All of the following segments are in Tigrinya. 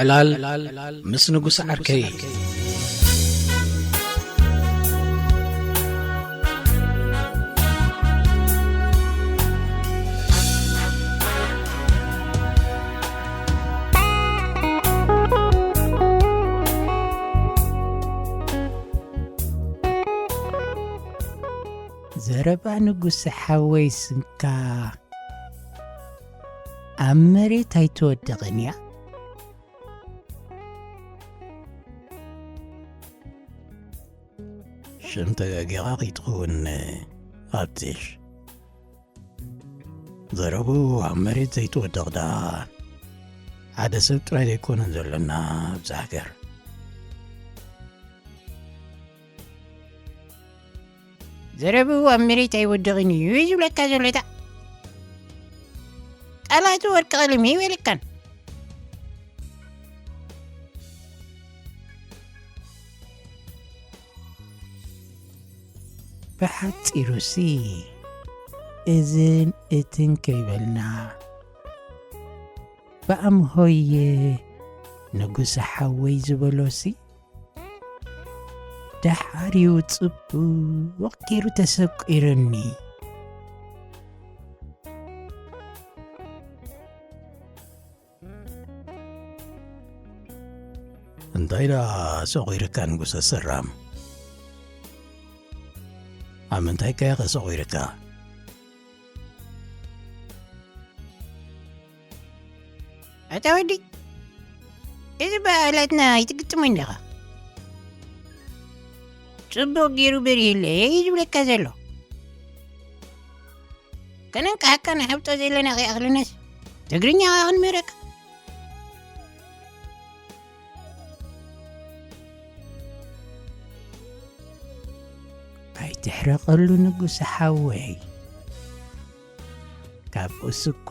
ዕላል ምስ ንጉስ ዓርከይ። ዘረባ ንጉስ ሓወይ ስንካ ኣብ መሬት ኣይትወድቕን እያ። ሽም ተጋጊኻ ከይትኸውን ኣብትሽ። ዘረቡ ኣብ መሬት ዘይትወድቕ ደኣ ሓደ ሰብ ጥራይ ዘይኮነን ዘሎና ኣብዚ ሃገር። ዘረቡ ኣብ መሬት ኣይወድቕን እዩ ዝብለካ ዘሎ እታ ቃላቱ ወርቂ ቀለም እዩ ይበለካን። ብሓጺሩሲ እዝን እትን ከይበልና ብኣምሆየ ንጉሰ ሓወይ ዝበሎሲ ደሓር እዩ ጽቡቕ ገይሩ ተሰቂሩኒ። እንታይ ደኣ ሰቒርካ ንጉሰ ሰራም? ኣብ ምንታይ ከ ሰቒርካ? ኣታ ወዲ፣ እዚ ባህላትና ኣይትግጥሞን ዲኻ? ጽቡቕ ገይሩ በሪህለይ እዩ ዝብለካ ዘሎ። ከነንቅሓካ ንሓብጦ ዘለና ከይኣኽለናስ ትግርኛ ከኣ ክንምህረካ። ኣይትሕረቐሉ ንጉስ ሓወይ፣ ካብኡስ እኳ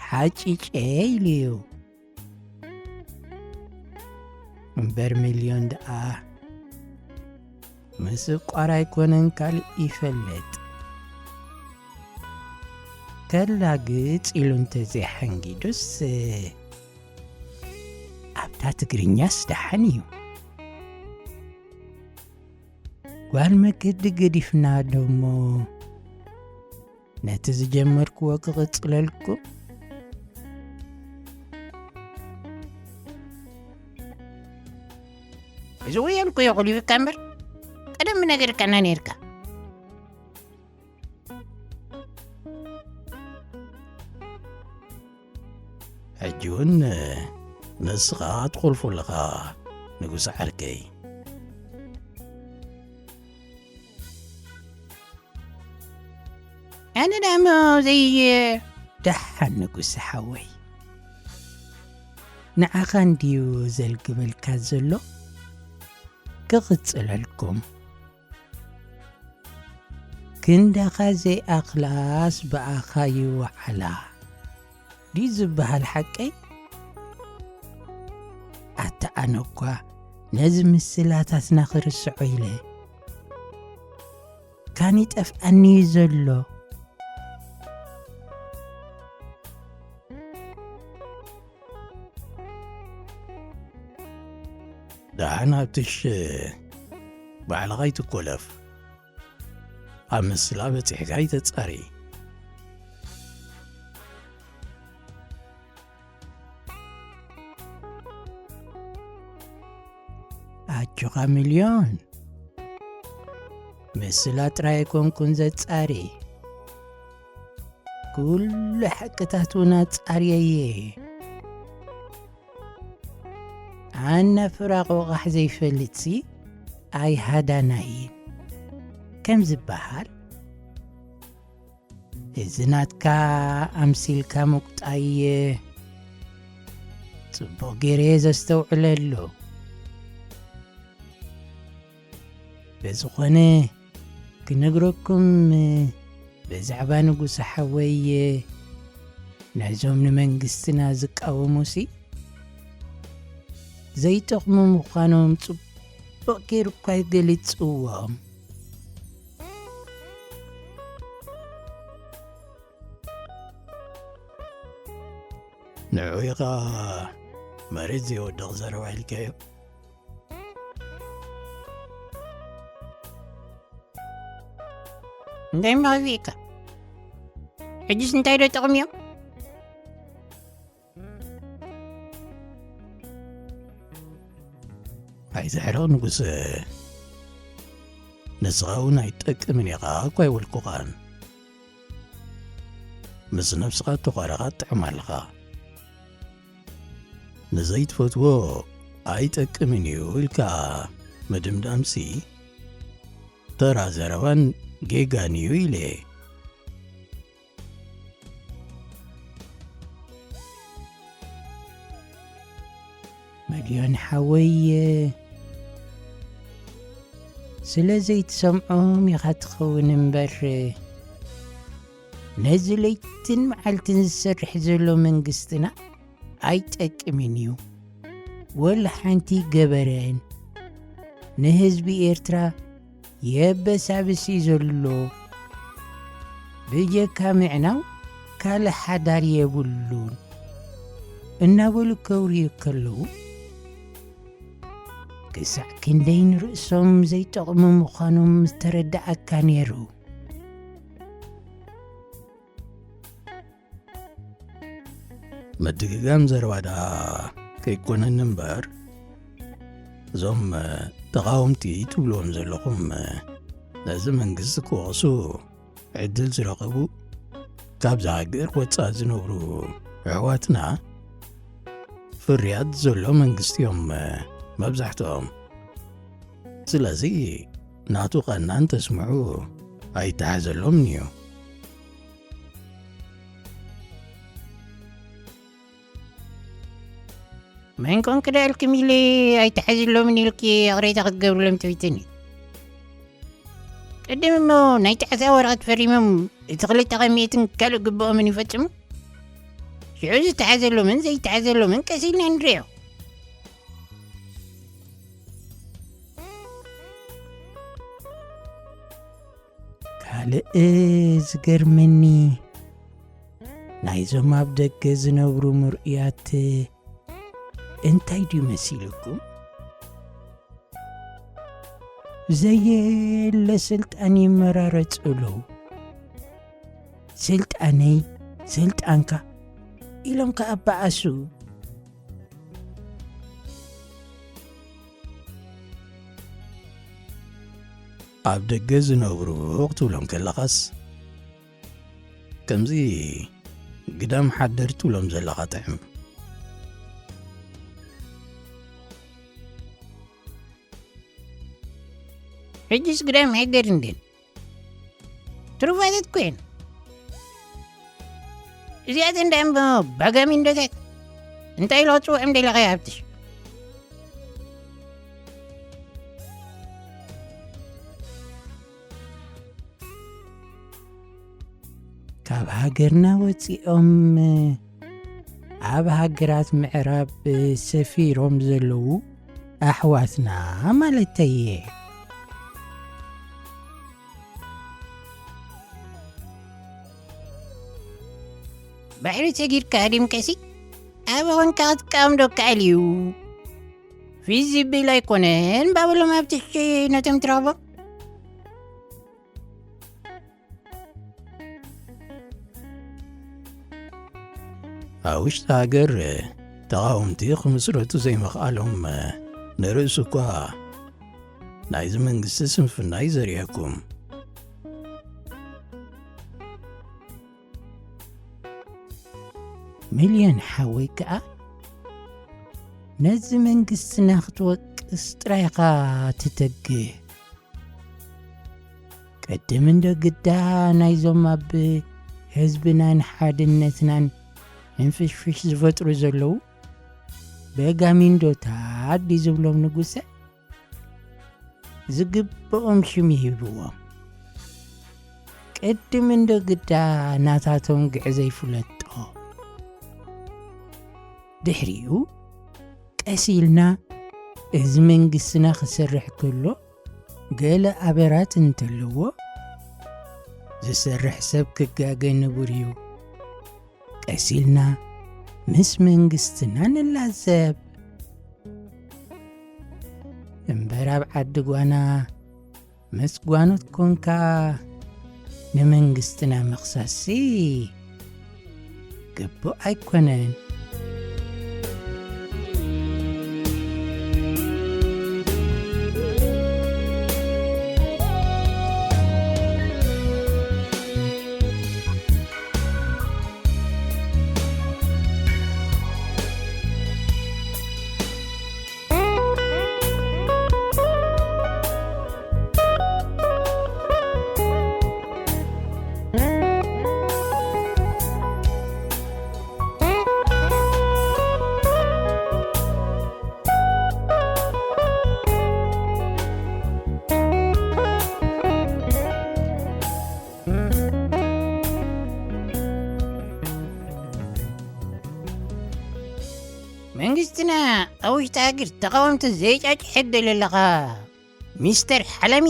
ሓጭጨ ኢሉ እዩ። እምበር ሚልዮን ደኣ ምስቋር ኣይኮነን ካልእ ይፈልጥ። ከላግጽ ኢሉ እንተዘይሓንጊዱስ ኣብታ ትግርኛስ ደሓን እዩ። ጓል መገዲ ገዲፍና ዶ እሞ ነቲ ዝጀመርክዎ ክቕጽለልኩም? እዚ ወያልኩ እየ ኮሊፉካ እምበር፣ ቀደም ነገርካና ነይርካ። ሕጂ እውን ንስኻ ትኾልፎ ኣለኻ ንጉስ ዓርከይ። ኣነ ደኣ እሞ ዘይ- ደሓን ንጉስ ሓወይ፣ ንዓኻ እንድዩ ዘልግበልካ ዘሎ። ክቕጽለልኩም። ክንዳኻ ዘይኣኽላስ ብኣኻ ይወዓላ ድዩ ዝበሃል ሓቀይ? ኣታ ኣነ እኳ ነዚ ምስላታትና ክርስዖ ኢለ፣ ካን ይጠፍኣኒ እዩ ዘሎ። ደሓን ኣብትሽ ባዕልኻ ኣይትኮለፍ። ኣብ ምስላ በጺሕካ ኣይተጻሪ። ኣጆኻ ሚልዮን፣ ምስላ ጥራይ ኣይኮንኩን ዘጻሪ፣ ኩሉ ሓቅታት እውን ኣጻርየየ። ኣነ ፍራቕ ወቓሕ ዘይፈልጥሲ ኣይሃዳናይን ከም ዝበሃል፣ እዚ ናትካ ኣምሲልካ ምቁጣይ ጽቡቕ ገይረ እየ ዘስተውዕለሉ። ብዝኾነ፣ ክነግረኩም ብዛዕባ ንጉስ ሓወይ፣ ነዞም ንመንግስትና ዝቃወሙሲ ዘይጠቕሙ ምዃኖም ጽቡቕ ገይሩ እኳ ገሊጽዎም። ንዑ ኢኻ መሬት ዘይወድቕ ዘረባ ኢልካዮ። እንታይ መኸፊእካ? ሕጅስ እንታይ ዶ ጠቕምዮም? ኣይትሕረቕ ንጉሰ፣ ንስኻ እውን ኣይትጠቅምን ኢኻ እኳ ኣይበልኩኻን። ምስ ነብስኻ ተዃረኻ ትጥዕም ኣለኻ። ንዘይትፈትዎ ኣይጠቅምን እዩ ኢልካ ምድምዳምሲ ተራ ዘረባን ጌጋን እዩ ኢለ። መድዮን ሓወይ፣ ስለ ዘይትሰምዖም ኢኻ ትኸውን እምበር፣ ነዚ ለይትን መዓልትን ዝሰርሕ ዘሎ መንግስትና ኣይጠቅምን እዩ። ወላ ሓንቲ ገበረን ንህዝቢ ኤርትራ የበሳብስ እዩ ዘሎ። ብጀካ ምዕናው ካልእ ሓዳር የብሉን እናበሉ ከውርዩ ከለዉ፣ ክሳዕ ክንደይ ንርእሶም ዘይጠቕሙ ምዃኖም ምስተረዳኣካ ነይሩ። ምድግጋም ዘረባ ደኣ ከይኮነኒ እምበር፣ እዞም ተቓወምቲ ትብልዎም ዘለኹም ነዚ መንግስቲ ክወቕሱ ዕድል ዝረኸቡ፣ ካብዛ ሃገር ወጻኢ ዝነብሩ ኣሕዋትና፣ ፍርያት ዘሎ መንግስቲ እዮም መብዛሕትኦም። ስለዚ ናቱ ቐና እንተስምዑ ኣይተሓዘሎምን እዩ። መን ኮንክ ደኣ ኢልክም ኢለ ኣይተሓዝሎምን ኢልኪ ይቕሬታ ክትገብርሎም ትብትኒ። ቅድም እሞ ናይ ጣዕሳ ወረቐት ፈሪሞም እቲ ክልተ ሚእትን ካልእ ግብኦምን ይፈጽሙ። ሽዑ ዝተሓዘሎምን ዘይተሓዘሎምን ቀስ ኢልና ንሪኦ። ካልእ ዝገርመኒ ናይዞም ኣብ ደገ ዝነብሩ ምርኡያት እንታይ ድዩ መሲልኩም? ዘየለ ስልጣን ይመራረጹ ኣለዉ። ስልጣነይ፣ ስልጣንካ ኢሎም ከኣ በኣሱ። ኣብ ደገ ዝነብሩ ክትብሎም ከለኻስ፣ ከምዚ ግዳም ሓደር ትብሎም ዘለኻ ጥዕም። ሕጅስ ግዳም ሓደር እንድን ትሩፋት እኮ እየን። እዚኣተን ደኣ እምበ ባጋሚንዶታት እንታይ ኢልካ ትጽውዖም ደለኻ ይሃብትሽ? ካብ ሃገርና ወጺኦም ኣብ ሃገራት ምዕራብ ሰፊሮም ዘለዉ ኣሕዋትና ማለተይ እየ። ባሕሪ ሰጊርካ ሃዲምካሲ ኣብ ኾንካ ክትቃወም ዶ ከኣል እዩ? ፊዚብል ኣይኮነን ባበሎም ኣብ ትሕቲ ነቶም ትረኽቦም። ኣብ ውሽጢ ሃገር ተቓወምቲ ክምስረቱ ዘይምኽኣሎም ንርእሱ እኳ ናይዚ መንግስቲ ስንፍና እዩ ዘርእየኩም። ሚልዮን ሓወይ ከኣ ነዚ መንግስትና ክትወቅስ ጥራይ ኢኻ ትተግህ። ቅድም እንዶ ግዳ ናይዞም ኣብ ህዝብናን ሓድነትናን ሕንፍሽፍሽ ዝፈጥሩ ዘለዉ በጋሚንዶታት ድዩ ዝብሎም ንጉሰ? ዝግብኦም ሽም ይህብዎም። ቅድም እንዶ ግዳ ናታቶም ግዕዘ ይፍለጦ። ድሕሪኡ ቀስ ኢልና እዚ መንግስትና ክሰርሕ ከሎ ገለ ኣበራት እንተለዎ ዝሰርሕ ሰብ ክጋገ ንቡር እዩ። ቀስ ኢልና ምስ መንግስትና ንላዘብ። እምበር ኣብ ዓዲ ጓና ምስ ጓኖት ኮንካ ንመንግስትና ምኽሳሲ ግቡእ ኣይኮነን። መንግስትና ኣብ ውሽጢ ሃገር ተቓወምቲ ዘይጫጭ ሕደል ኣለኻ ሚስተር ሓላሚ።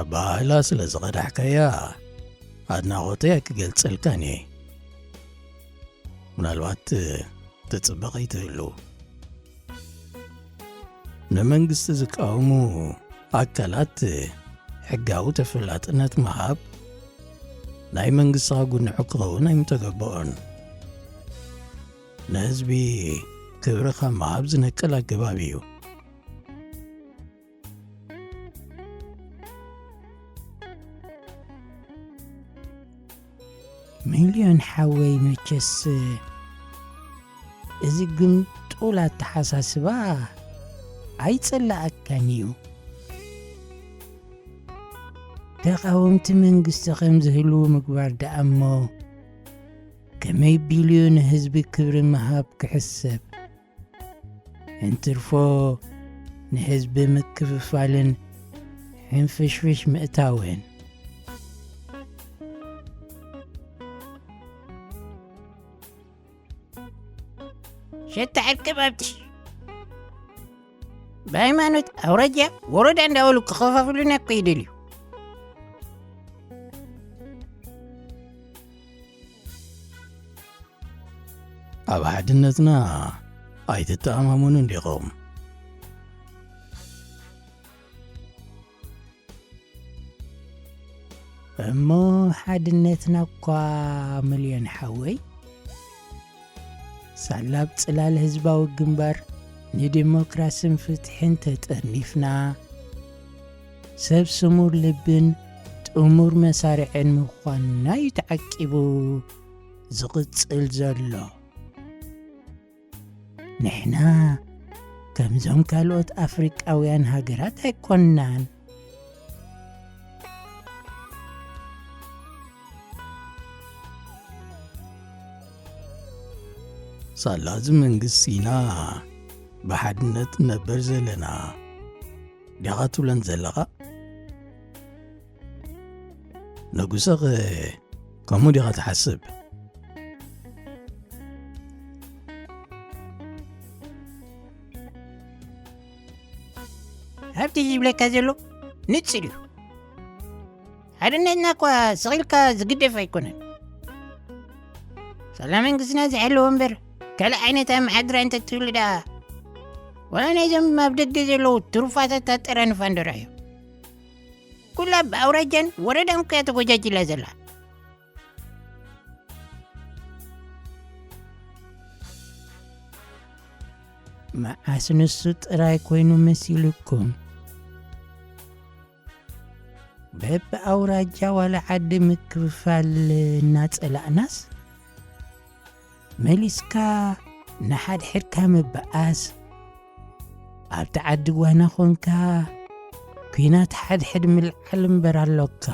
ኣባህላ ስለ ዝቐዳሕካያ ኣድናቖተይ ኣይክገልጸልካን እየ። ምናልባት ትጽበ ከይትህሉ። ንመንግስቲ ዝቃወሙ ኣካላት ሕጋዊ ተፈላጥነት ምሃብ ናይ መንግስቲ ጉንሑ ክኸውን ኣይምተገበኦን። ንህዝቢ ክብሪ ካብ ምሃብ ዝነቅል ኣገባብ እዩ። ሚልዮን ሓወይ፣ መቸስ እዚ ግምጡል ኣተሓሳስባ ኣይጽላኣካን እዩ። ተቓወምቲ መንግስቲ ከም ዝህልዉ ምግባር ደኣ እሞ ከመይ ቢልዮን ህዝቢ ክብሪ ምሃብ ክሕሰብ? እንትርፎ ንህዝቢ ምክፍፋልን ሕንፍሽፍሽ ምእታውን። ሸታ ዕርቅብ ኣብቲ ብሃይማኖት፣ ኣውራጃ፣ ወረዳ እንዳበሉ ክኸፋፍሉና እኮ ይደልዩ። ኣብ ሓድነትና ኣይትተኣማመኑን ዲኹም? እሞ ሓድነትና እኳ፣ ሚልዮን ሓወይ፣ ሳላ ኣብ ጽላል ህዝባዊ ግንባር ንዲሞክራስን ፍትሕን ተጠርኒፍና፣ ሰብ ስሙር ልብን ጥሙር መሳርዕን ምዃንና እዩ ተዓቂቡ ዝቕጽል ዘሎ። ንሕና ከምዞም ካልኦት ኣፍሪቃውያን ሃገራት ኣይኮንናን። ሳላ እዚ መንግስቲ ኢና ብሓድነት ንነብር ዘለና ዲኻ ትብለን ዘለኻ? ንጉሰ ኸ ከምኡ ዲኻ ትሓስብ? ሃብቲ ዝብለካ ዘሎ ንጽር እዩ። ሓድነትና እኳ ስቕ ኢልካ ዝግደፍ ኣይኮነን። ሳላ መንግስትና ዝሕልዎ እምበር፣ ካልእ ዓይነት ኣመሓድራ እንተትህሉ ደኣ፣ ዋላ ናይዞም ኣብ ደገ ዘለዉ ትሩፋታት ኣጠራንፋ እንደርኣዮ። ኩላ ብኣውራጃን ወረዳን እኮ እያ ተጎጃጅላ ዘላ። መዓስ ንሱ ጥራይ ኮይኑ መሲሉኩም? በብኣውራጃ ዋላ ዓዲ ምክፍፋል እናጸላእናስ፣ መሊስካ ንሓድሕድካ ምብኣስ፣ ኣብቲ ዓዲ ጓና ኾንካ ኲናት ሓድሕድ ምልዓል እምበር ኣሎካ።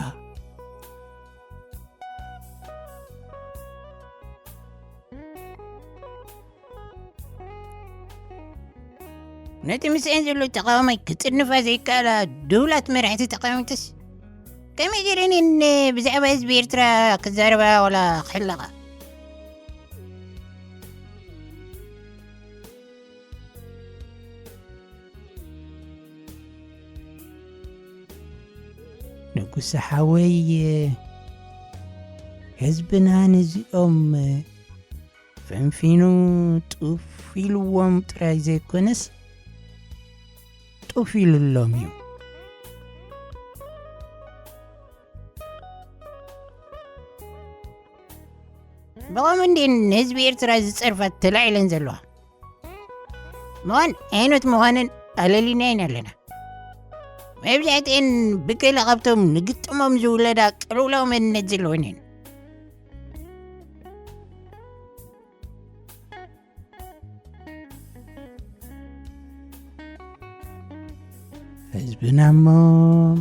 ነቲ ምስኤን ዘሎ ተቃዋማይ ክጽንፋ ዘይከኣላ ድሁላት መራሕቲ ተቃወምትስ ከመይ ገይረን እየን ብዛዕባ ህዝቢ ኤርትራ ክዛረባ ዋላ ክሕለቓ? ንጉ ንጉሰ ሓወይ፣ ህዝብና ነዚኦም ፈንፊኑ ጡፍ ኢልዎም ጥራይ ዘይኮነስ ጡፍ ኢሉሎም እዩ። ብኸምኡ እንድየን ንህዝቢ ኤርትራ ዝጸርፋ ተላዒለን ዘለዋ። ምዃን ዓይነት ምዃነን ኣለሊናየን ኣለና። መብዛሕትኤን ብገለ ካብቶም ንግጥሞም ዝውለዳ ቅልውላው መንነት ዘለወን እየን። ህዝብና እሞ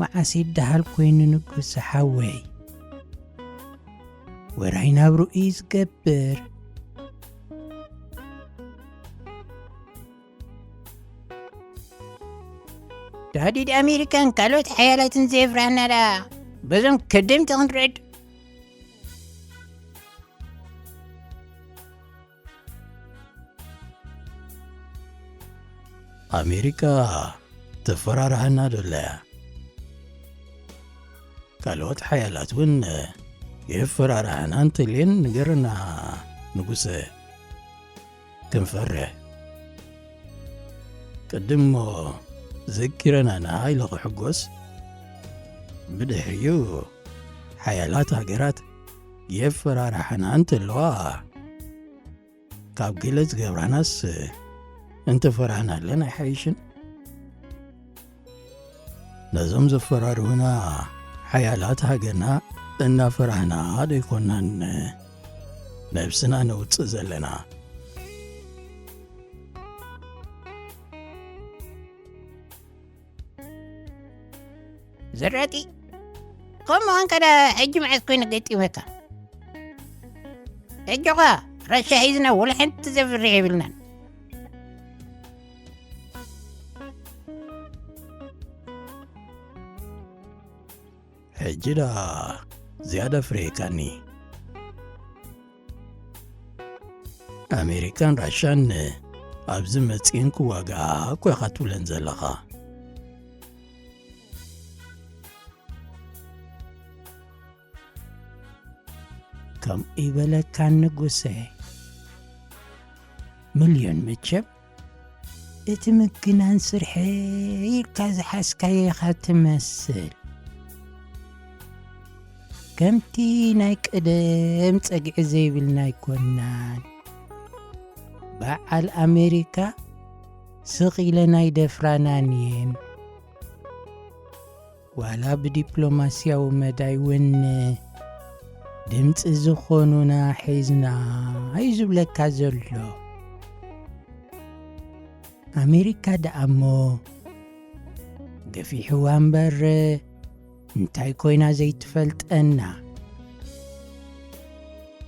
መዓስ ይደሃል ኮይኑ ንጉስ ሓወይ? ወራይ ናብርኡ እዩ ዝገብር። ዳዲድ ኣሜሪካን ካልኦት ሓያላትን ዘየፍራህና ደኣ በዞም ከደምቲ ክንረድ። ኣሜሪካ ተፈራርሃና ደለያ። ካልኦት ሓያላት እውን የፈራርሃና እንተልየን ንገረና ንጉሰ። ክንፈርሕ ቅድም እሞ ዘኪረናና ኢለ ክሕጎስ፣ ብድሕሪኡ ሓያላት ሃገራት የፈራርሓና እንተለዋ፣ ካብ ገለ ዝገብራናስ እንተፈራህናለን ኣይሓይሽን? ነዞም ዘፈራርሁና ሓያላት ሃገርና እናፈራህና ዶ ኣይኮናን ነብስና ነውጽእ ዘለና? ዘራጢ፣ ከምኡ ምዃንካ ደኣ ሕጂ መዓስ ኮይኑ ገጢመካ? ሕጂ ኸኣ ራሻ ሒዝና ወላ ሓንቲ ዘፍርሕ የብልናን። ሕጂ ደኣ ዝያዳ ፍርሂካኒ። ኣሜሪካን ራሻን ኣብዚ መጺኤን ክዋግኣ እኮ ኢኻ ትብለን ዘለኻ። ከምኡ ይበለካ ንጉሰ። ሚልዮን መቸም እቲ ምግናን ስርሐይ ኢልካ ዝሓዝካዮ ኢኻ ትመስል። ከምቲ ናይ ቀደም ጸግዒ ዘይብልና ኣይኮናን። በዓል ኣሜሪካ ስቕ ኢለን ኣይደፍራናን እየን። ዋላ ብዲፕሎማስያዊ መዳይ እውን ድምፂ ዝኾኑና ሒዝና እዩ ዝብለካ ዘሎ። ኣሜሪካ ደኣ እሞ ገፊሕዋ እምበር እንታይ ኮይና ዘይትፈልጠና?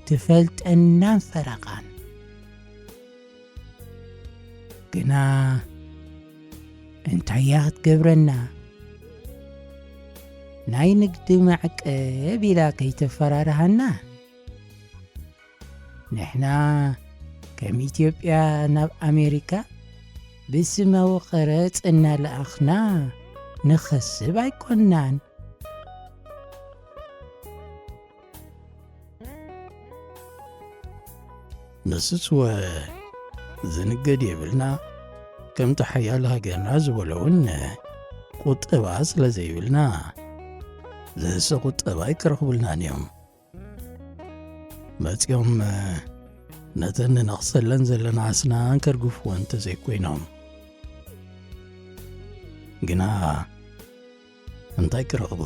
ትፈልጠናን ፈረቓን። ግና እንታይ እያ ክትገብረና? ናይ ንግዲ ማዕቀብ ኢላ ከይተፈራርሃና? ንሕና ከም ኢትዮጵያ ናብ ኣሜሪካ ብስማዊ ቀረጽ እናለኣኽና ንኸስብ ኣይኮናን። ንስስወ ዝንገድ የብልና። ከምቲ ሓያል ሃገርና ዝበሎ እውን ቁጠባ ስለ ዘይብልና ዝህሰ ቁጠባ ኣይክረኽቡልናን እዮም። መፂኦም ነተን ንነኽሰለን ዘለና ኣስናን ከርግፍዎ እንተዘይኮይኖም። ግና እንታይ ክረኽቡ?